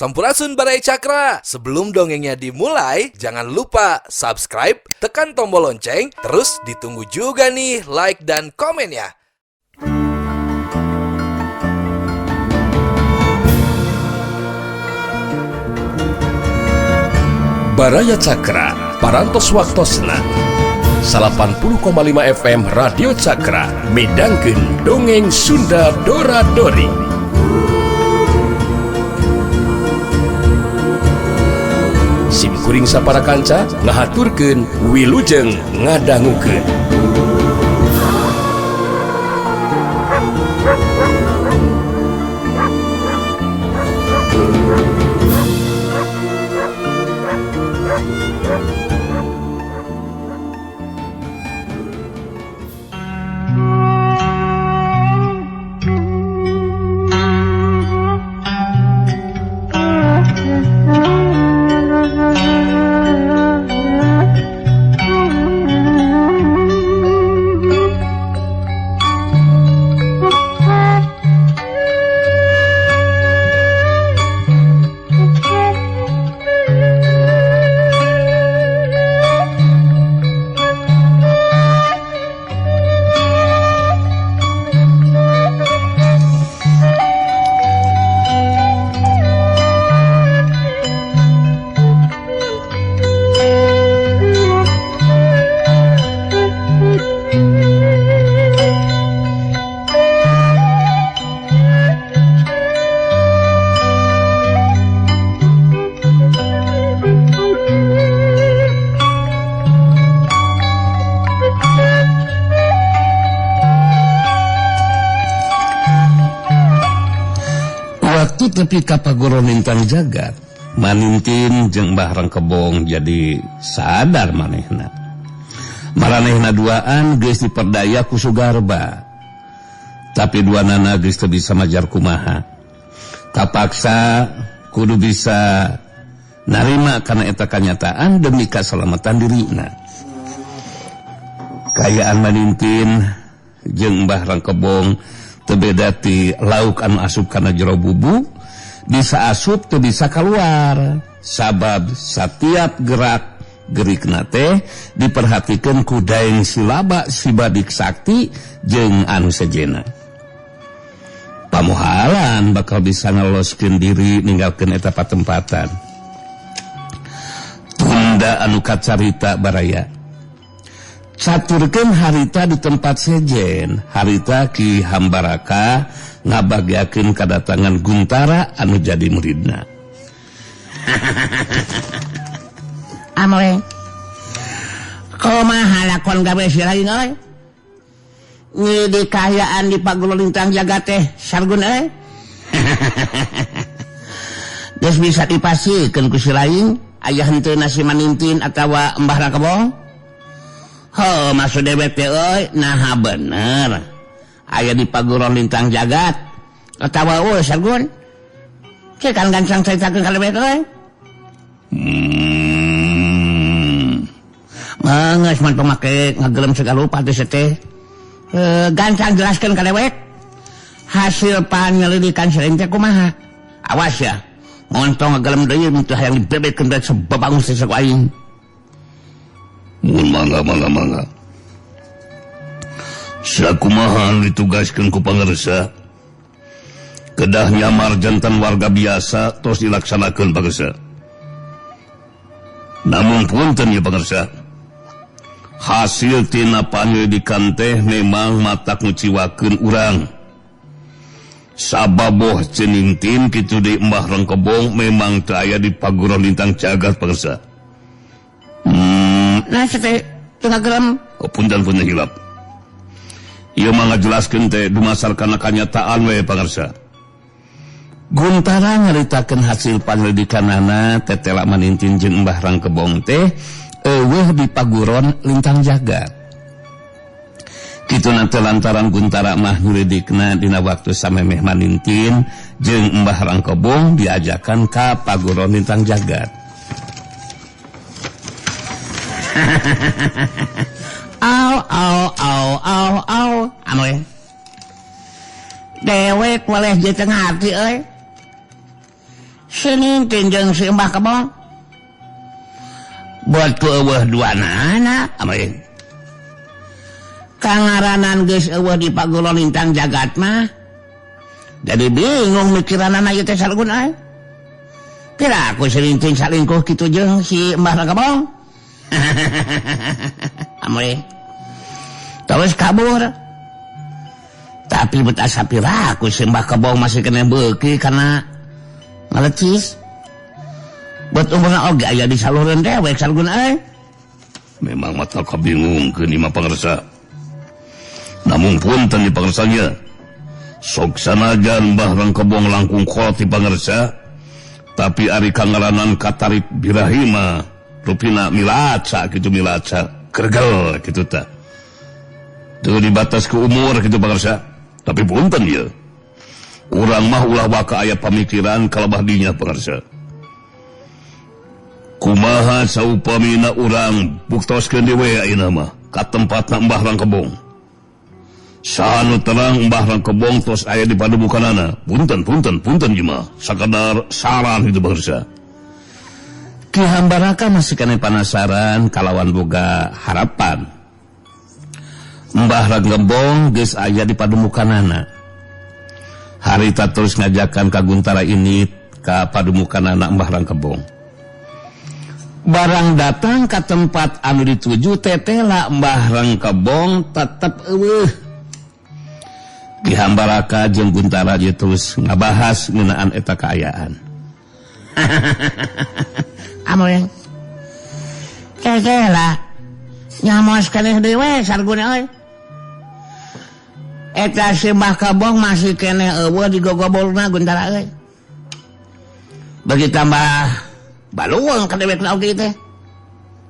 Sampurasun, Baraya Cakra. Sebelum dongengnya dimulai, jangan lupa subscribe, tekan tombol lonceng, terus ditunggu juga nih like dan komennya. Baraya Cakra, Parantos Waktosna 80,5 FM Radio Cakra midangkeun Dongeng Sunda Dora Dori. Sim kuring sapara kanca ngahaturkeun wilujeng ngadangukeun. Waktu tepi ka Paguron Lintang Jagat, Manintin jeung Mbah Rangkebong jadi sadar manehna. Maranehna duaan geus diperdaya ku Sugarba. Tapi duanana geus teu bisa majar kumaha. Kapaksa kudu bisa narima kana eta kanyataan demi kasalamatan dirina. Kayaan Manintin jeung Mbah Rangkebong teu beda ti lauk anu asup kana jero bubu, bisa asup teu bisa keluar, sabab setiap gerak gerikna teh diperhatikeun ku Daeng Silaba si badik sakti jeung anu sejena. Pamuhalan bakal bisa ngeloskeun diri ninggalkeun eta patempatan. Tunda anu kacarita, baraya. Caturkeun harita di tempat sejen, harita Ki Hambaraka ngabagiakeun kadatangan Guntara anu jadi muridna. Amre. Kumaha lakon gawe si lain euy? Nyi kahayaan di Paguron Lintang Jagat teh sargun euy. Geus bisa dipasikeun ku si lain aya henteu si Manintin atawa Mbah Rangkebong? Ho, maksud dewek teh euy, naha bener. Aya di Paguron Lintang Jagat atawa euy sargun. Cek kan gancang caritakeun ka dewek euy. Manges man pamake ngagelem segala rupa teh teh. Gancang jelaskeun ka dewek. Hasil panyelidikan sering teh kumaha? Awas ya. Montong ngagelem deui mun teu hayang dibebetkeun bae sebabangus teh ku aing. Mun mangga mangga mangga. Sakumaha ditugaskeun ku pangersa? Kedah nyamar jantan warga biasa tos dilaksanakeun pangersa. Namun punten ya pangersa. Hasil tina panyelidikan teh memang matak nguciwakeun urang. Sababoh Cenintin kitu deui Mbah Rangkebong memang teu aya di Paguron Lintang Jagat pangersa. Nah, teh teu ngagelem. Oh, punten punten hilap. Ieu mah ngajelaskeun teh dumasar kana kanyataan we pangersa. Guntara nyaritakeun hasil panyelidikanana tetela Manintin jeung Mbah Rangkebong teh eueuh di Paguron Lintang Jagat. Kitu teh lantaran Guntara mah nyelidikna dina waktu samemeh Manintin jeung Mbah Rangkebong diajakan ka Paguron Lintang Jagat. Au au au au au anu dewek waleh jeung teu ngarti euy. Si Nintin jeung si Mbah Kebong. Buat ku eueuh duanana ameh. Kangaranan geus eueuh di Pagolo Lintang jagat mah. Jadi bingung mikiranana ieu teh Sargun euy. Kira aku si Nintin salingkuh kitu jeung si Mbah Kebong. Ameh. Terus kabur. Tapi betasa piraku si Mbah Kebong masih kena beuki karena ngalecis. Buat umurna oge aya di saluran dewek Sargun euy. Memang mata kabingungkeun ieu mah pangersa. Namun punten di pangersanya. Sok sanajan Mbah Rangkebong langkung kolot di pangersa, tapi ari kangaranan katarik birahima rupina milaca kitu milaca kergel kitu tah. Teu dibatas ke umur kitu pangersa. Tapi punten ieu. Urang mah ulah waka aya pamikiran kalebah dinya pangersa. Kumaha saupamina urang buktoskeun dewe ayeuna mah ka tempatna Mbah Rangkebong. Sanu terang Mbah Rangkebong tos aya di padubukanana. Punten punten punten ieu mah sakadar saran kitu pangersa. Ki Hambaraka masih kena panasaran kalawan boga harapan. Mbah Rangkebong geus aya di padumukanana. Harita terus ngajakan ka Guntara ini ka padumukanana Mbah Rangkebong. Barang datang ka tempat anu dituju tetela Mbah Rangkebong tetep eueuh. Ki Hambaraka jeung Guntara ieu terus ngabahas ngeunaan eta kaayaan. Amoy. Tetela nyamos keneh deui we Sargun euy. Eta si Mbah Kebong masih keneh eueuh digogobolna Guntara euy. Bagi tambah baluang ka dewekna oge teh.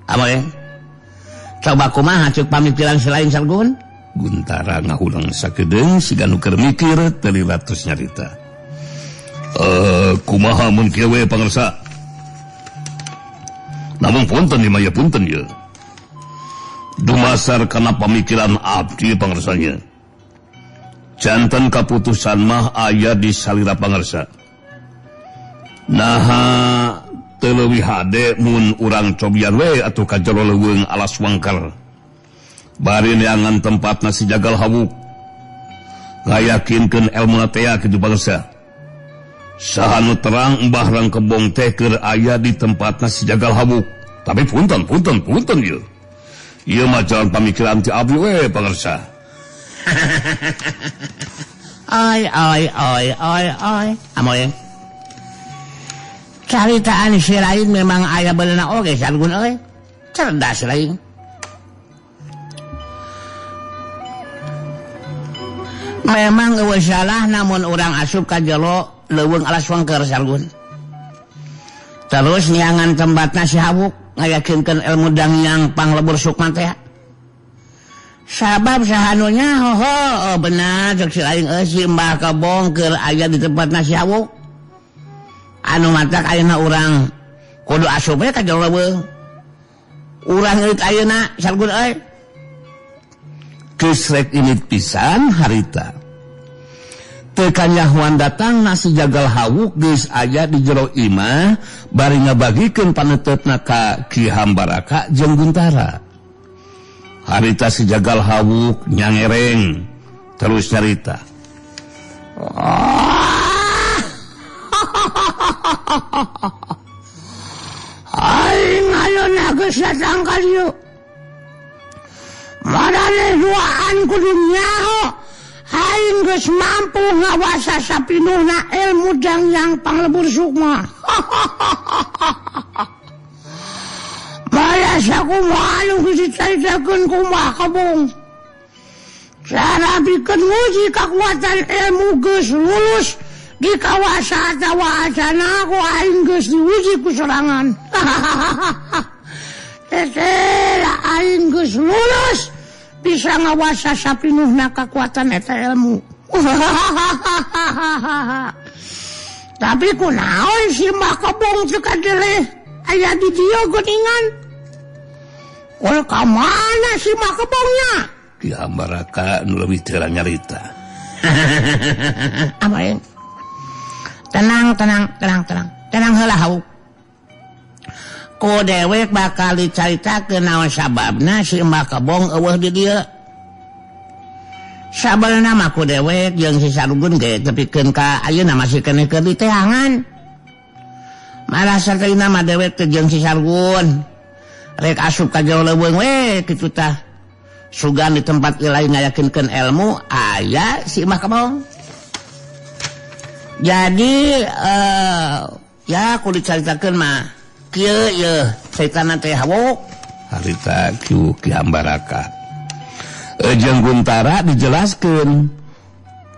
Amoy. Coba kumaha ceuk pamikiran selain Sargun? Guntara ngahuleng sakedeung siga nu keur mikir teu ratus nyarita. Kumaha mun kieu we pangersa? Namun punten ieu mah punten ieu. Dumasar kana pamikiran abdi pangersanya. Janten kaputusan mah aya di salira pangersa. Naha teu leuwih hade mun urang cobian we atuh ka jero leuweung alas wangker. Bari neangan tempatna si Jagal Hawuk. Ngayakinkeun elmuna tea kitu pangersa. Saha nu terang Mbah Rangkebong teh keur aya di tempatna si Jagal Hawuk. Tapi punten punten punten ieu. Ieu mah jalan pamikiran ti abdi we pangersa. Ai ai ai ai ai. Amoy. Caritaan si lain memang aya beunana oge Sargun euy. Cerdas lain. Memang eueuh salah namun urang asup ka jero leuweung alas wangker Sargun. Terus neangan tempatna si Hawuk ngayakinkeun ilmu dangyang panglebur sukma teh. Sabab sahanunya hoho oh benar cek si lain euy si Mbah Kebong keur aya di tempatna si Hawuk. Anu matak ayeuna urang kudu asup we ka jero leuweung. Urang euy ayeuna Sargun euy. Geus rek ini pisan harita. Teu kanyahoan datang nasi Jagal Hawuk geus aya di jero imah bari ngabagikeun paneuteup-na ka Ki Hambaraka jeung Guntara. Harita si Jagal Hawuk nyangereng terus nyarita. Aing ayeuna geus datang ka dieu. Marane duaan kudu nyaho. Aing geus mampu ngawasa sapinuhna ilmu dangyang panglebur sukma. Bayas kumaha anu geus dicaritakeun ku Mbah Kebong. Cara pikeun nguji kakuatan ilmu geus lulus di kawasa atawa acana ku aing geus diuji ku sorangan. Teteh aing geus lulus bisa ngawasa sapinuhna kakuatan eta ilmu. Tapi kunaon si Mbah Kebong teu kadeleh aya di dieu geuningan. Kol ka mana si Mbah Kebongnya? Ki Hambaraka nu leuwih teu nyarita. Amain. Tenang, tenang, tenang, tenang. Tenang heula hawuk. Ku dewek bakal dicaritakeun naon sababna si Mbah Kebong eueuh di dieu. Sabenerna mah ku dewek jeung si Sargun ge tepikeun ka ayeuna masih keneh keur diteangan. Malah saterina mah dewek teh jeung si Sargun rek asup ka jero leuweung we kitu tah. Sugan di tempat lain ngayakinkeun ilmu aya si Mbah Kebong. Jadi ya ku dicaritakeun mah kieu yeuh caritana teh hawuk. Harita kieu Ki Ambaraka. Jeung Guntara dijelaskeun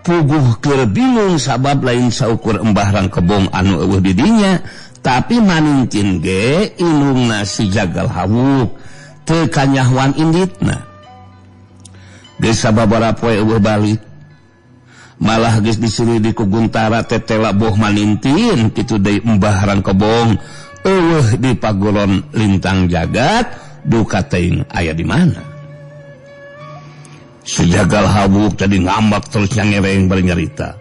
puguh keur bingung sabab lain saukur Embah Rangkebong anu eueuh di dinya tapi manintin ge indungna si Jagal Hawuk teu kanyahoan inditna. Geus sababaraha poe eueuh balik malah geus disiridi ku Guntara tetela boh manintin kitu deui Embah Rangkebong eueuh di Paguron Lintang Jagat duka teuing aya di mana. Si Jagal Hawuk tadi ngambak terus nyangereng bari nyarita.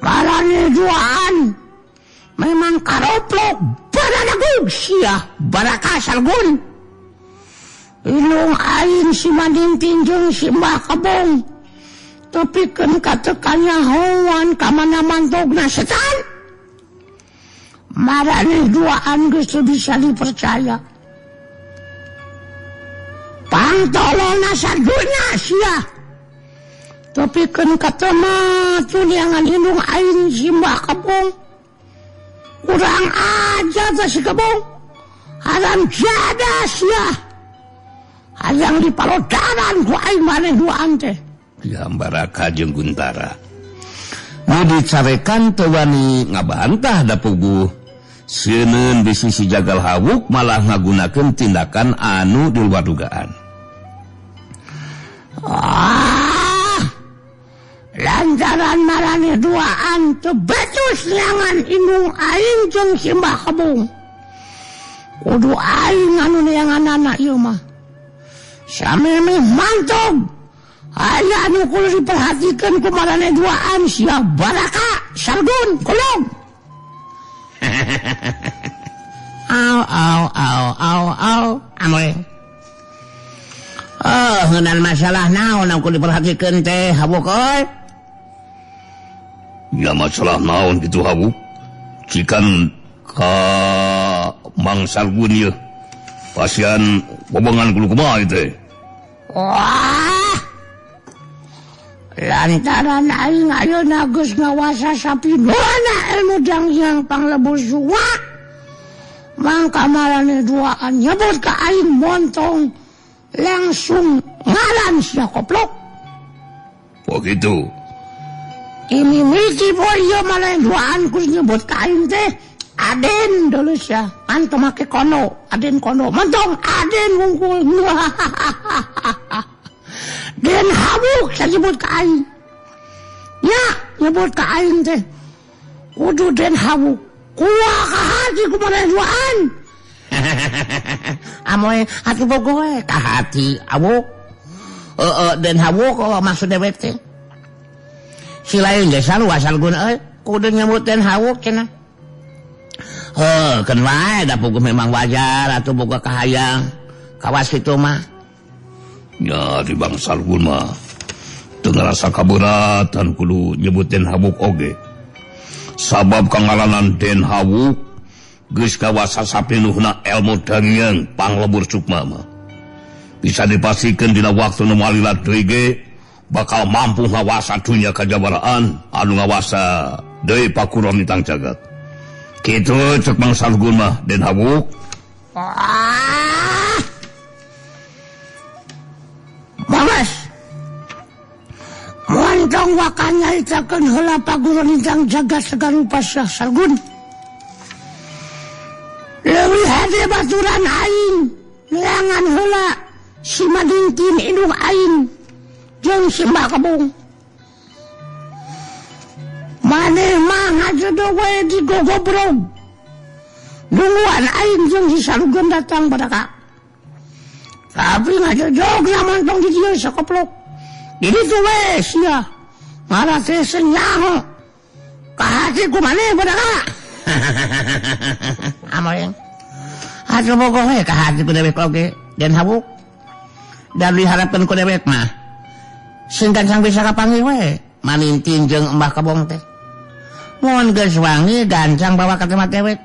Marane duaan memang karoplok baradagung sia baraka Sargun. Ilung aing si Manintin jeung si Mbah Kebong. Tepikeun katekannya hawan ka mana mantogna setan. Marane duaan geus teu bisa dipercaya. Pangtolona sarjuna sia. Tepikeun katema tuliangan indung aing si Mbah Kebong. Kurang aja teh si Kebong. Haram jadah sia. Hayang dipalodaran ku aing maneh duaan teh. Ki Ambaraka jeung Guntara. Nu dicarekan teu wani ngabantah da puguh. Seuneun bisi si Jagal Hawuk malah ngagunakeun tindakan anu di luar dugaan. Ah, lantaran marane duaan teu becus neangan indung aing jeung si Mbah Kebong. Kudu aing anu neanganana ieu mah. Samemeh mantog. Aya anu kudu diperhatikeun ku marane duaan sia baraka Sargun kolong. Au au au au au amoy. Oh, ngeunaan masalah naon anu kudu diperhatikeun teh hawuk euy? Ya masalah naon kitu hawuk? Cikan ka Mang Sargun ieu. Pasian bobongan kudu kumaha ieu teh? Wah. Lantaran aing ayeuna geus ngawasa sapinoana ilmu danghyang panglebur suwa. Mangka marane duaan nyebut ka aing montong langsung ngalan sia koplok. Oh gitu. Ini mimiti poe ieu marane duaan kudu nyebut ka aing teh Aden dulu sia. Antum make kono, Aden kono. Montong Aden wungkul. Den Hawuk saya nyebut ka aing. Ya, nyebut ka aing teh. Kudu Den Hawuk. Kuah ka hati ku marane duaan. Amoy hati bogo we ka hati awuk. Heeh, Den Hawuk oh, maksud dewek teh. Si lain ge sarua Sargun euy, kudu nyebut Den Hawuk cenah. Heuh, keun wae da puguh memang wajar atuh boga kahayang. Kawas kitu mah. Ya di Bang Sargun mah teu ngarasa kaberatan kudu nyebut Den Hawuk oge. Sabab kangalanan Den Hawuk geus kawasa sapinuhna ilmu dangyang panglebur sukma mah. Bisa dipastikeun dina waktu nu malila deui ge bakal mampu ngawasa dunya kajawaraan anu ngawasa deui Pakuron Lintang Jagat. Kitu cek Bang Sargun mah Den Hawuk. Ah! Bagas. Montong wakanya itakeun heula Paguron Lintang Jagat sagarupa Syah Sargun. Leuwih hade baturan aing neangan heula si Madingtin indung aing jeung si Mbah Kebong. Maneh mah ngajodoh we digogobrog. Nungguan aing jeung si Sargun datang baraka. Tapi ngajojog na mantong di dieu sakoplok. Jadi tu we sia. Malah teh senyaho. Kahati ku maneh budak. Amoy. Atuh bogoh we kahati ku dewek oge Den Hawuk. Dan diharapkeun ku dewek mah. Sing gancang bisa kapanggih we Manintin jeung Embah Kebong teh. Mun geus wangi gancang bawa ka tempat dewek.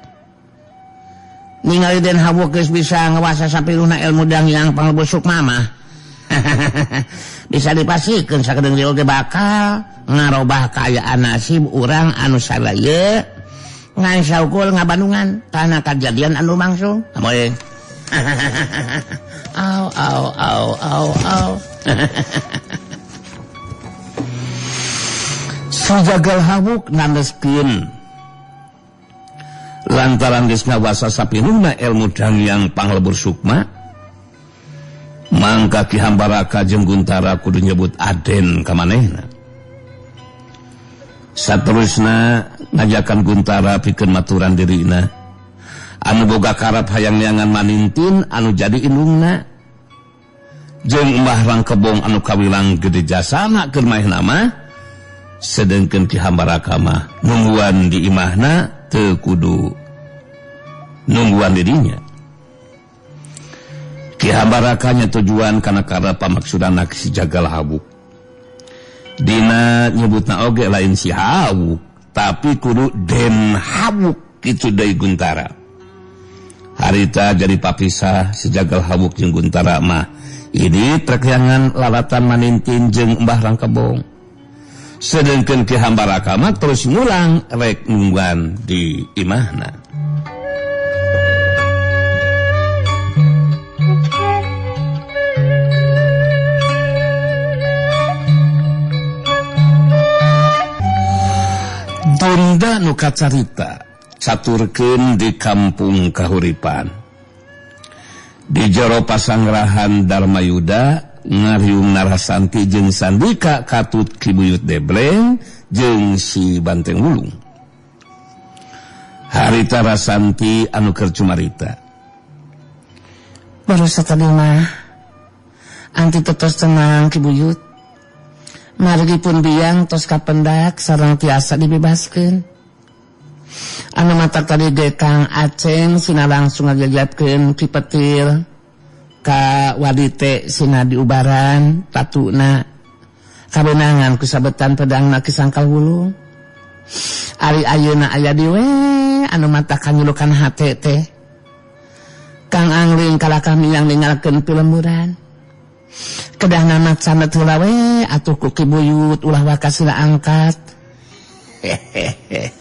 Ningali Den Hawuk geus bisa ngawasa sapiruhna ilmu Danghyang Panglebur Sukma mah. Bisa dipasikeun sakedeung deui oge bakal ngarobah kaayaan nasib urang anu sadaya ngan saukul ngabandungan kana kajadian anu langsung. Amoy. Au au au au au. Sajagal Hawuk nandeskeun lantaran geus ngawasa sapinuhna ilmu Danghyang Panglebur Sukma, mangka Ki Hambaraka jeung Guntara kudu nyebut Aden ka manehna. Saterusna ngajakan Guntara pikeun maturan dirina anu boga karep hayang neangan Manintin anu jadi indungna jeung Mbah Rangkebong anu kawilang gede jasana keur maehna mah, sedengkeun Ki Hambaraka mah nungguan di imahna teu kudu nungguan dirinya. Ki Hambarakanya tujuan kana karep pamaksudan si Jagal Hawuk. Dina nyebutna oge lain si Hawuk, tapi kudu Den Hawuk kitu deui Guntara. Harita jadi papisah si Jagal Hawuk jeung Guntara mah. Ini trekyangan lalatan Manintin jeung Mbah Rangkebong. Sedengkeun Ki Hambaraka mah terus ngulang rek nungguan di imahna. Tunda nu kacarita caturkeun di kampung Kahuripan. Di jero pasangrahan Darmayuda ngariung Narasanti jeung Sandika katut Ki Buyut Debleng jeung si Banteng Wulung. Harita Rasanti anu keur cumarita. Baru satadi mah anti tetos tenang Ki Buyut. Margi pun biang tos kapendak sareng tiasa dibebaskeun. Anu matak tadi ge Kang Aceng sina langsung ngajajatkeun Ki Petir ka wadite sina diubaran tatuna kabenangan ku sabetan pedangna Ki Sangkal Wulung. Ari ayeuna aya di we anu matak kanyulukan hate teh. Kang Angling kalakah miang ninggalkeun pilemburan. Kedahna macan heula we atuh ku Ki Buyut ulah waka sila angkat. Hehehe.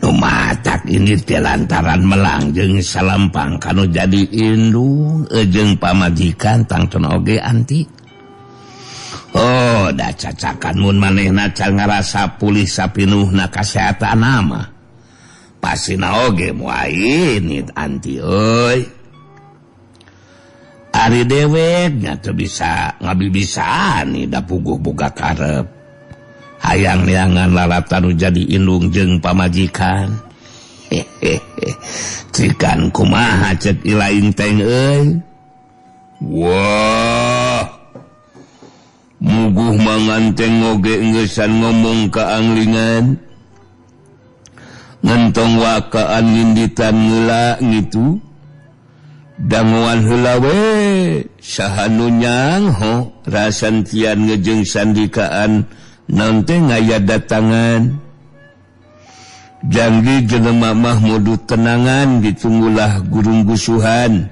Nu matak ini teh lantaran melang jeung salampang kanu jadi indung jeung pamajikan tangton oge anti. Oh, da cacakan mun manehna can ngarasa pulih sapinuhna kasehatan mah. Pasina oge moal ini anti euy. Ari dewek nya teu bisa ngabibisaan nih da puguh boga karep. Hayang neangan lalatan nu jadi indung jeung pamajikan. Hehehe. Cikan kumaha cek ilaing teng euy. Wah. Muguh manganteng oge engeusan ngomong ka anglingan. Ngentong wakaan nginditan ngeula ngitu. Danguan heula we saha nu nyangho rasantian ngejeng sandikaan naon teh ngaya datangan. Janggi jelema mah mudu tenangan ditunggulah gurung gusuhan.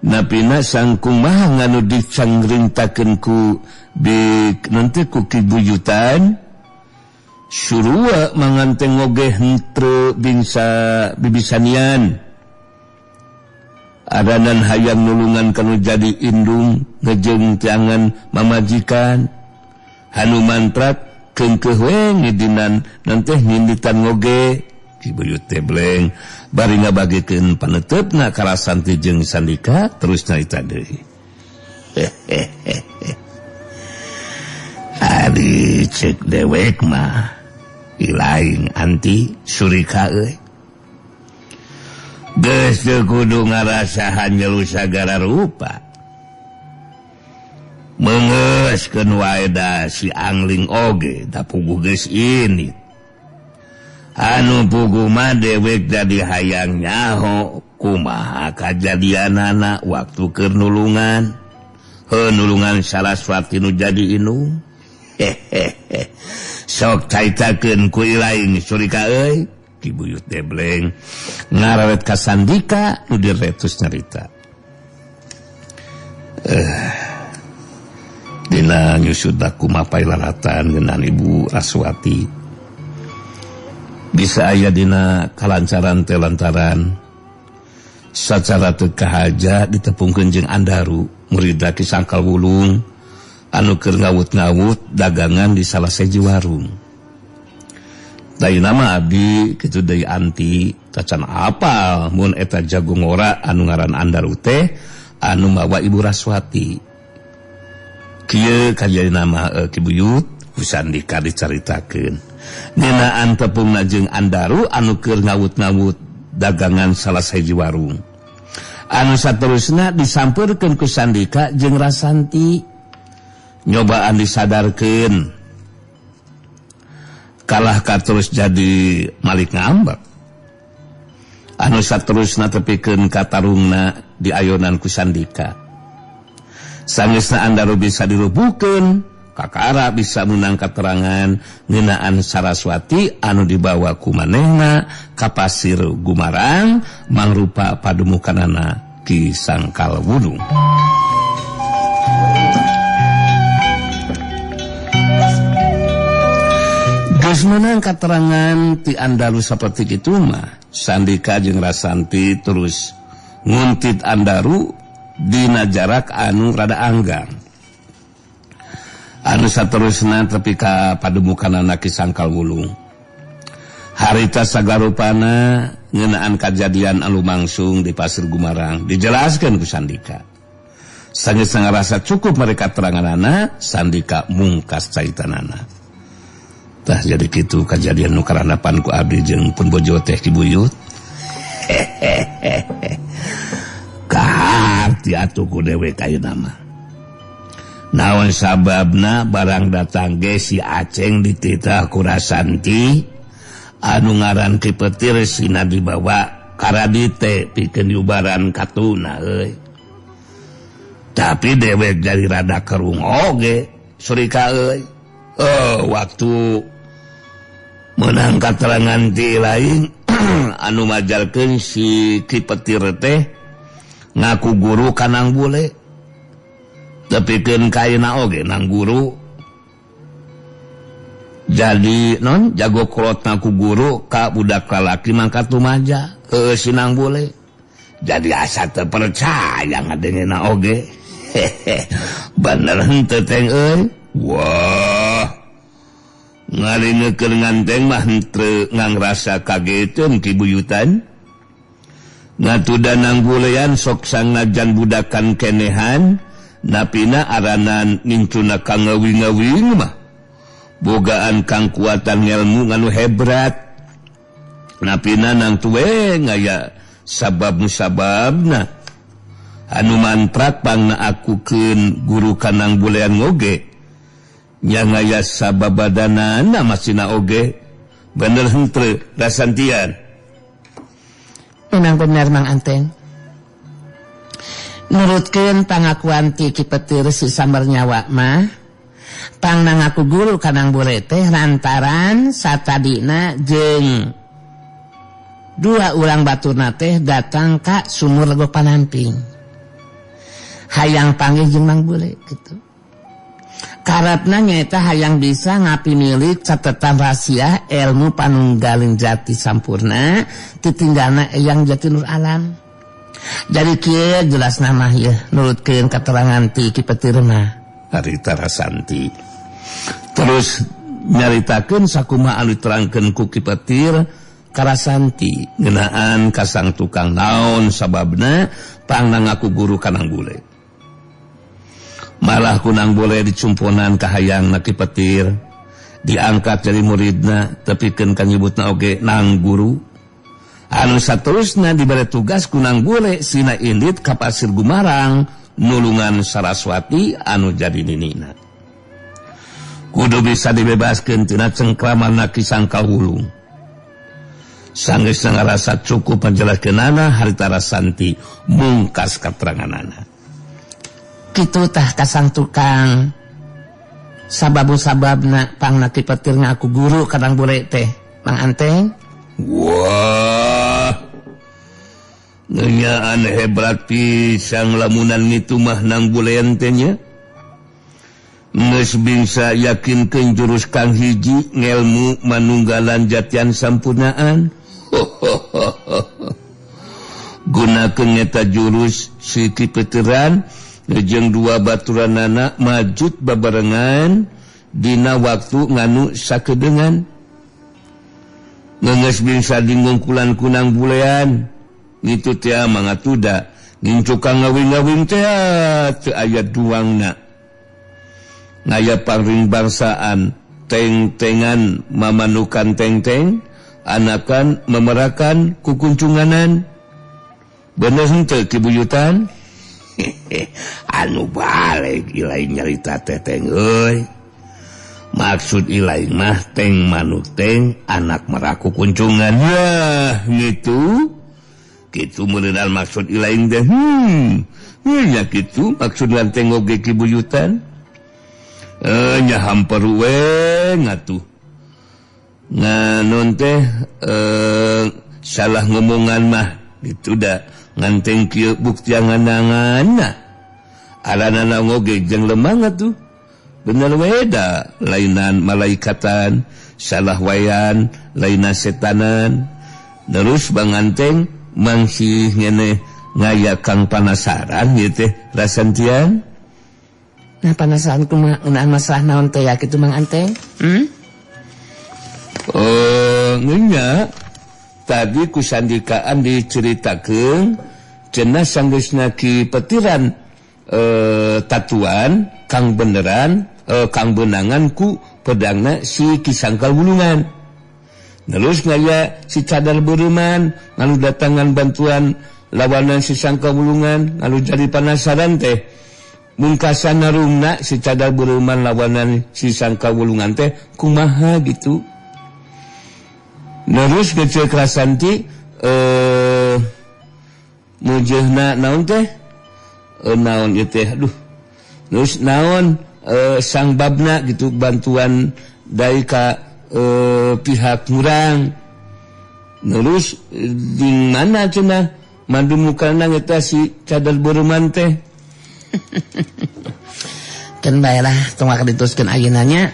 Napina sangkung mah nganu dicangrintakeun ku bik nanti ku kibuyutan. Surua manganteng oge henteu bingsa bibisanian. Adanan hayang nulungan kanu jadi indung ngejeng tiangan mamajikan. Hanu mantrat keungkeuh we ngidinan nanteh nginditan ngoge. Ki Buyut teh bleng bari ngabagikeun paneuteup-na ka Rasanti jeung Sandika terus nyarita deui. Ari cek dewek mah ilaing anti surika euy. Geus teu kudu ngarasahan nyelu sagala rupa. Mengeskeun wae da si Angling oge da puguh geus ini. Anu puguh mah dewek jadi hayang nyaho kumaha kajadianana waktu keur nulungan. Heuh nulungan Saraswati nu jadi indung. Hehehe. Sok caitakeun ku ilaing Surika euy. Ki Buyut Debleng ngararet ka Sandika nu diretus nyarita. Dina nyusud kumaha lalatan ngeunaan Ibu Raswati. Bisa aya dina kalancaran teh lantaran sacara teu kahaja ditepungkeun jeung Andaru murid Ki Sangkal Wulung anu keur ngawut-ngawut dagangan di salah sahiji warung. Dai nama abdi kitu deui anti tacan apal mun eta jago ngora anu ngaran Andaru teh anu mawa Ibu Raswati. Kieu kajadian nama Ki Buyut ku Sandika dicaritakeun. Ngeunaan tepungna jeung Andaru anu keur ngawut-ngawut dagangan salah sahiji warung. Anu saterusna disampeurkeun ku Sandika jeung Rasanti. Nyobaan disadarkeun. Kalah ka terus jadi Malik ngambek. Anu saterusna tepikeun ka tarungna diayonan ku Sandika. Sangesna Andaru bisa dirubukeun, kakara bisa menang keterangan ngeunaan Saraswati anu dibawa ku manehna ka Pasir Gumarang mangrupa padumukanana Ki Sangkal Wulung. Geus meunang katerangan ti Andaru saperti kitu mah, Sandika jeung Rasanti terus nguntit Andaru dina jarak anu rada anggang. Anu saterusna tepi ka pademukanana Ki Sangkal Wulung. Harita sagarupana ngeunaan kajadian anu langsung di Pasir Gumarang dijelaskeun ku Sandika. Sanggeus ngarasa cukup mereka teranganana, Sandika mungkas caitanana. Tah jadi kitu kajadian nu karandapan ku abdi jeung pun bojo teh Ki Buyut. Hehehe. Kaharti atuh ku dewek ayeuna mah. Naon sababna barang datang ge si Aceng dititah ku Rasanti anu ngaran Ki Petir sina dibawa karadite pikeun diubaran katuna euy. Tapi dewek jadi rada kerung oge Surika euy. Oh, waktu menang katerangan ti lain anu majalkeun si Ki Petir teh ngaku guru kanang bule. Tepikeun kaina oge nang guru. Jadi non jago kolot ngaku guru ka budak lalaki mangkat tumaja heueuh si nang bule. Jadi asa teu percaya ngadengena oge. Hehe. Bener henteu teh euy. Wah. Ngaringekeun nganteng mah henteu ngangrasa kageteun Ki Buyutan. Ngatudan nang bulean sok sangnajan budakan kenehan napina aranan ngincuna kang ngawing-ngawing mah. Bogaan kang kuatan ngelmu nganu hebrat. Napina nang tuwe ngaya sabab musababna. Anu mantrak pangna akukeun guru kanang bulean ngoge. Nya ngaya sababadanana masina oge. Bener henteu Rasantian. Memang bener Mang Anteng. Nurutkeun pangakuan ti Ki Petir si Sambar Nyawa mah, pangna ngaku guru kanang bule teh lantaran satadina jeung dua urang baturna teh datang ka sumur Legok Panamping. Hayang panggih jeung Mang Bule gitu. Karepna nyaeta hayang bisa ngapimilik catetan rahasia ilmu panunggaling jati sampurna titinggalna Eyang Jati Nur Alam. Jadi kieu jelas nama ieu nurutkeun keterangan ti Ki Petir mah. Harita Rasanti. Terus nyaritakeun sakumaha anu diterangkeun ku Ki Petir ka Rasanti ngeunaan ka sang tukang naon sababna pangna ngaku guru kanang bule. Malah kunang bule dicumponan kahayang na Ki Petir diangkat jadi muridna tepikeun ka nyebutna oge nang guru. Anu saterusna dibere tugas kunang bule sina indit ka Pasir Gumarang nulungan Saraswati anu jadi ninina. Kudu bisa dibebaskeun tina cengkraman Ki Sangkal Wulung. Sanggeus ngarasa cukup panjelaskeunana harita Rasanti mungkas kateranganana. Kitu tah kasang tukang. Sababu-sababna pangna Ki Petir ngaku guru kadang bule teh Mang Anteng. Wah. Ngenyaan hebat pisang lamunan itu mah nang bulean teh nya. Geus bingsa yakinkeun jurus kang hiji ngelmu manunggalan jatian sampurnaan. Gunakeun eta jurus si Ki Petiran jeung dua baturanana majud babarengan dina waktu nganu sakedengan. Geus bingsa dingungkulan kunang bulean ngitu teh mangatuda ngincukang ngawing-ngawing teh teu aya duangna. Ngaya pangring bangsaan teng-tengan mamanukan teng-teng anakan memerakan kukuncunganan. Bener henteu Ki Buyutan? Anu balik ilai nyarita teteng euy. Maksud ilai mah teng manuk teng anak meraku kuncungan. Wah, gitu. Kitu meureunal maksud ilaing teh. Nya kitu maksud lanteng oge Ki Buyutan. Nya hamper we ngatuh. Nganon teh salah ngomongan mah gitu da nganteng kieu buktiangan-angan. Aranana oge jeung lemah atuh. Bener we da lainan malaikatan, salah wayan, lainan setanan. Terus banganteng mangsih ngene ngaya kang panasaran ieu teh Rasantian. Nah panasaran kumaha ngeunaan masalah naon teh ya kitu Mang Anteng? Ngenya tadi ku sandikaan diceritakeun cenah sanggeusna Ki Petiran tatuan kang beneran kang benangan ku pedangna si Ki Sangkal Wulungan. Terus ngaya si Cadar Beureman ngalu datangan bantuan lawanan si Sangkal Wulungan ngalu jadi panasaran teh. Mungkasan narungna si Cadar Beureman lawanan si Sangkal Wulungan teh kumaha gitu. Terus kecil Krasanti mujehna naon teh naon ieu teh aduh. Terus naon sang babna gitu bantuan dari ka pihak murang. Terus di mana cenah mandumukana eta si Cadar Beureman teh. Keun bae lah tong diteruskeun ayeuna nya.